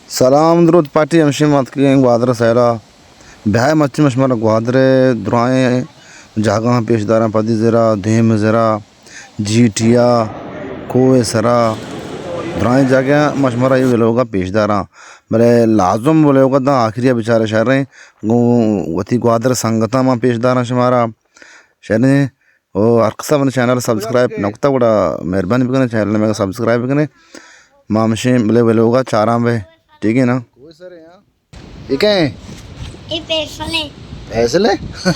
سلام دروت پارٹی، ہمشی ما اتکگیں گوادر سیرا۔ بیا مچی مش مارا گوادر درائیں جاگہاں پیش داراں، پدی زرا، دیم زرا، جی ٹی آ، کوہ سرا، درائیں جاگہاں مش مارا یہ ویلوگا پیش داراں۔ بلے لازم ویلوگا داں آخری بچارے شریں، گوں وتی گوادر سنگتاں ما پیش داراں شمارا۔ شریں او ہر کسا من چینل سبسکرائب نہ کتا، گڑا مہربانی بکنے، چینل میں سبسکرائب بکنے۔ ما ہمشیں بلے ویلوگا چاراں بے، ٹھیک ہے نا؟ یہ کہیں؟ یہ پیسل ہے۔ پیسل ہے؟ ہاں۔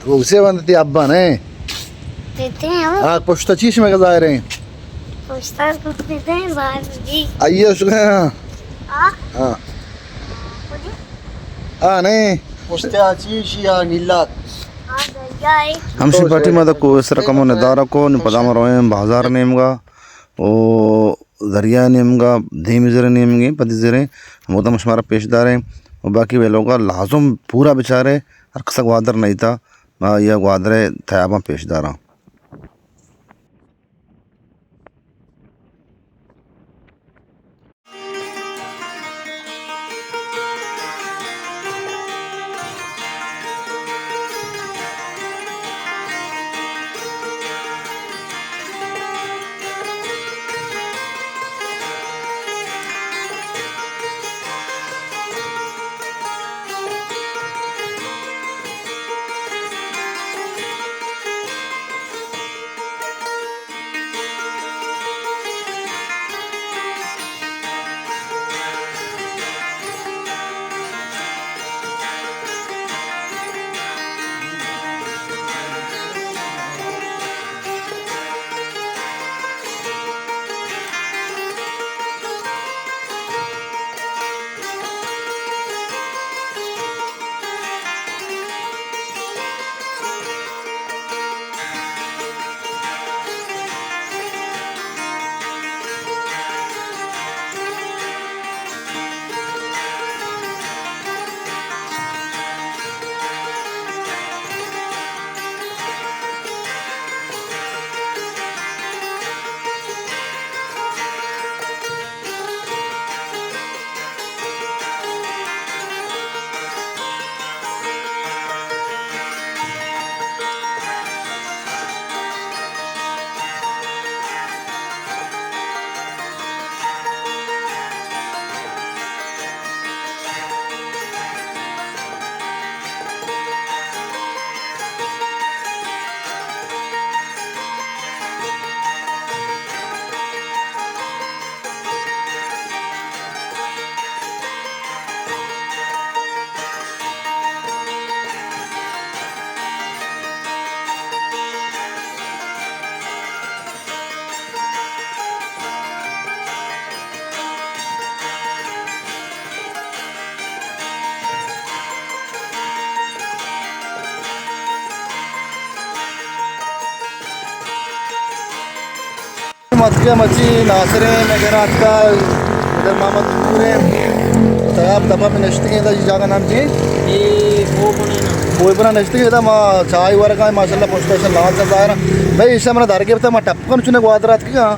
تو اسے بند تی ابا نے؟ دیتے ہیں ہم۔ آ، پشتا چیش میں ظاہر ہیں؟ پشتا کچھ دیتے ہیں، باہر بھی۔ آئیے، شکر ہے۔ ہاں۔ ہاں۔ ہاں، نہیں۔ پشتا چیش یا نیلات۔ ہمشی پارٹی ما دا کوہ سرا کمو ندارہ کو، نی پدا ما رویں بازار نیمگا، او دریا نیمگا، دیمی زرے نیمگے، پدی زرے، ہمودا ما شمارا پیش داریں۔ و باقی ویلوگا لازم پورا بچارے، ہر کسا گوادر نیتا، ما یا گوادرے تیاباں پیش داراں۔ متکے مچی ناصریں، میں گھر آتکا، ادھر محمد پورے، تیاب دپا میں نشتگیں، دا جاگہ نام چی؟ اے کوہ بنا نا۔ کوہ بنا نشتگیں، دا ما چائے ورگا، ماشاءاللہ، پشت اشا لال چل ظاہر۔ بھائی، ایشا منا در گپتا، ما ٹپ کن چنے گوادر آتکگا۔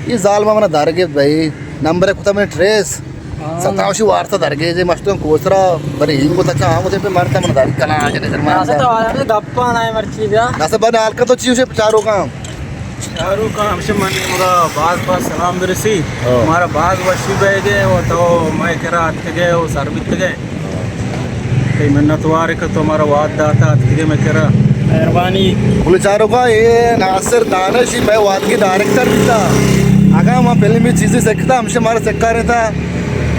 یہ ظالم منا در گپت بھائی، نمبر کتا میں ٹریس۔ ہاں۔ ستاوشی وارتا درگیجے مشتوں کوسرا، بری ہی کو تچا ہم تے پہ مرتا من در کلا آگے نظر مار۔ ناسا تو آدم گپا نہ مرچی بیا۔ ناسا بن حال کا تو چیو سے چارو کا۔ چارو کا ہمشہ من مگا باز باز سلام برسی۔ ہاں۔ ہمارا باز وشی بہ گئے، وہ تو میں کرا اتک گئے، وہ سر بیت گئے۔ تئی منتوار کہ تو مارا واد داتا اتکگے میں کرا۔ مہربانی۔ گل چاروکا، اے ناصر دانش، اے مئے وادگی ڈائریکٹر بیتا۔ اگاں ما فلمی چیزی سکتا، ہمشہ مارا سکارینتا۔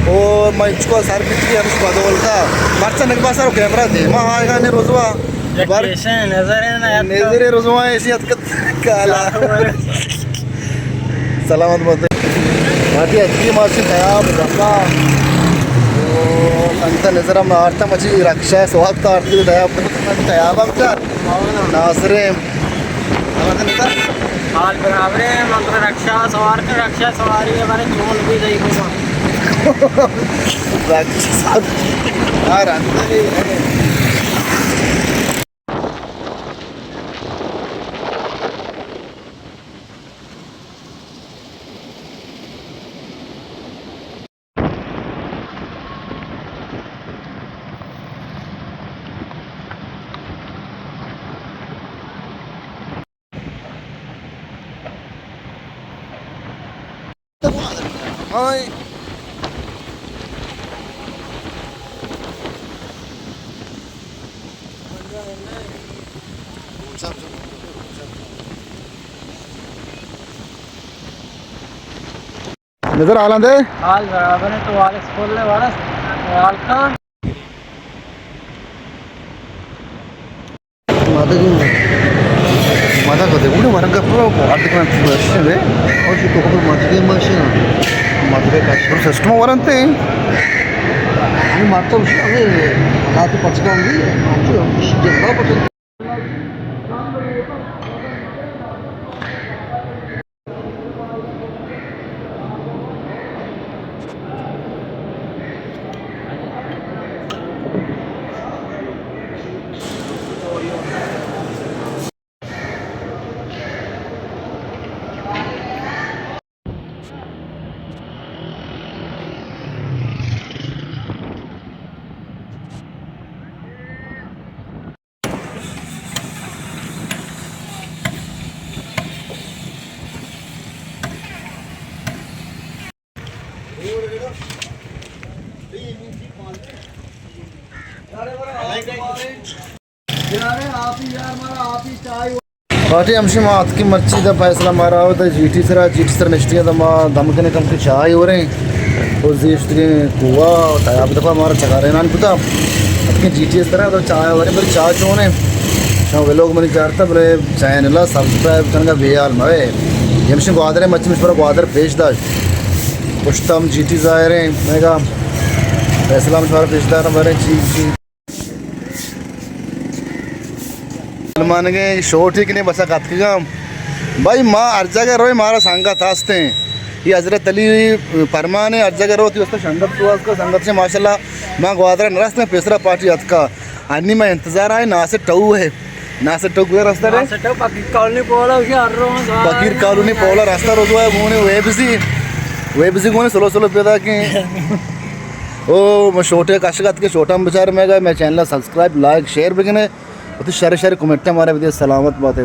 او ما انچکو سر بیتگی ہمش بدولتا۔ مرچا نگبا سر کیمرہ دیما آئیگا نے رضوا۔ بر نظر ہے نا، نظر رضوا ایشی اتکت۔ کالا۔ سلامت بات۔ ماتی اتکی ماشی تیاب رسا۔ او، انت نظر ہم آرتا مچی رکشہ سوار تا آرتی تیاب، تیاب ہم چار۔ ناصریں۔ حال برابر ہے، من تو رکشہ سوار تے رکشہ سواری ہے، مارے چون بھی نہیں ہوگا۔ رکشہ سوار۔ ہاں، رکشہ بھی ہے۔ نظر حالاں دے۔ حال برابر ہے تو والس کھول لے، والس حال کا۔ مادگی، مادگ دے، اڑے ورگا پورا آرتکنا پورا شے دے۔ اور جو تو خبر مادگی ماشین، مادگی کا پورا سسٹم ورنتے۔ یہ ماتا اس نے ہاتھ پچکا دی، جو جنگا پچکا۔ پارٹی ہمشی ما اتکیں مرچی دا فیصلہ مارا ہوتا جی ٹی سرا، جی ٹی سر نشتی دا ما دم کنے کم کے چائے ہو رہے ہیں۔ اور زیشتگیں کوہ، تیاب دفعہ مارا چکارے نان کتا۔ اتکیں جی ٹی سرا تو چائے ہو رہے ہیں، بلے چائے چونے۔ شما ویلوگ منی چارتا، بلے چینل سبسکرائب کنگا بے حال مئے۔ ہمشی گوادر مرچی مش پر گوادر پیش داشت۔ پشتا ہم جی ٹی ظاہر ہیں، میں کہا فیصلہ مش پر پیش دارا بارے چی چی۔ سلمانگیں شوٹی کنے بسا کتکگاں۔ بھائی ما ہر جگہ روئے مارا سنگت ہستیں۔ یہ حضرت علی فرمان ہے ہر جگہ روتی اس سنگت تو اس کا سنگت سے ماشاءاللہ ما گوادر نرستیں پیسرا پارٹی اتکا۔ انی ما انتظار آئے ناصر ٹو ہے۔ ناصر ٹو گزر رستہ رہے۔ ناصر ٹو فقیر کالونی پولا ہر روز۔ فقیر کالونی پولا رستہ روز ہے گونے ویبزی۔ ویبزی گونے سلو سلو پیدا کیں۔ او، میں شوٹے کشگت کے شوٹا ہم بچار میں گئے، میں چینل سبسکرائب، لائک، شیئر بکنے۔ وتی شر شر کمنٹ ہمارے بدے، سلامت باتے۔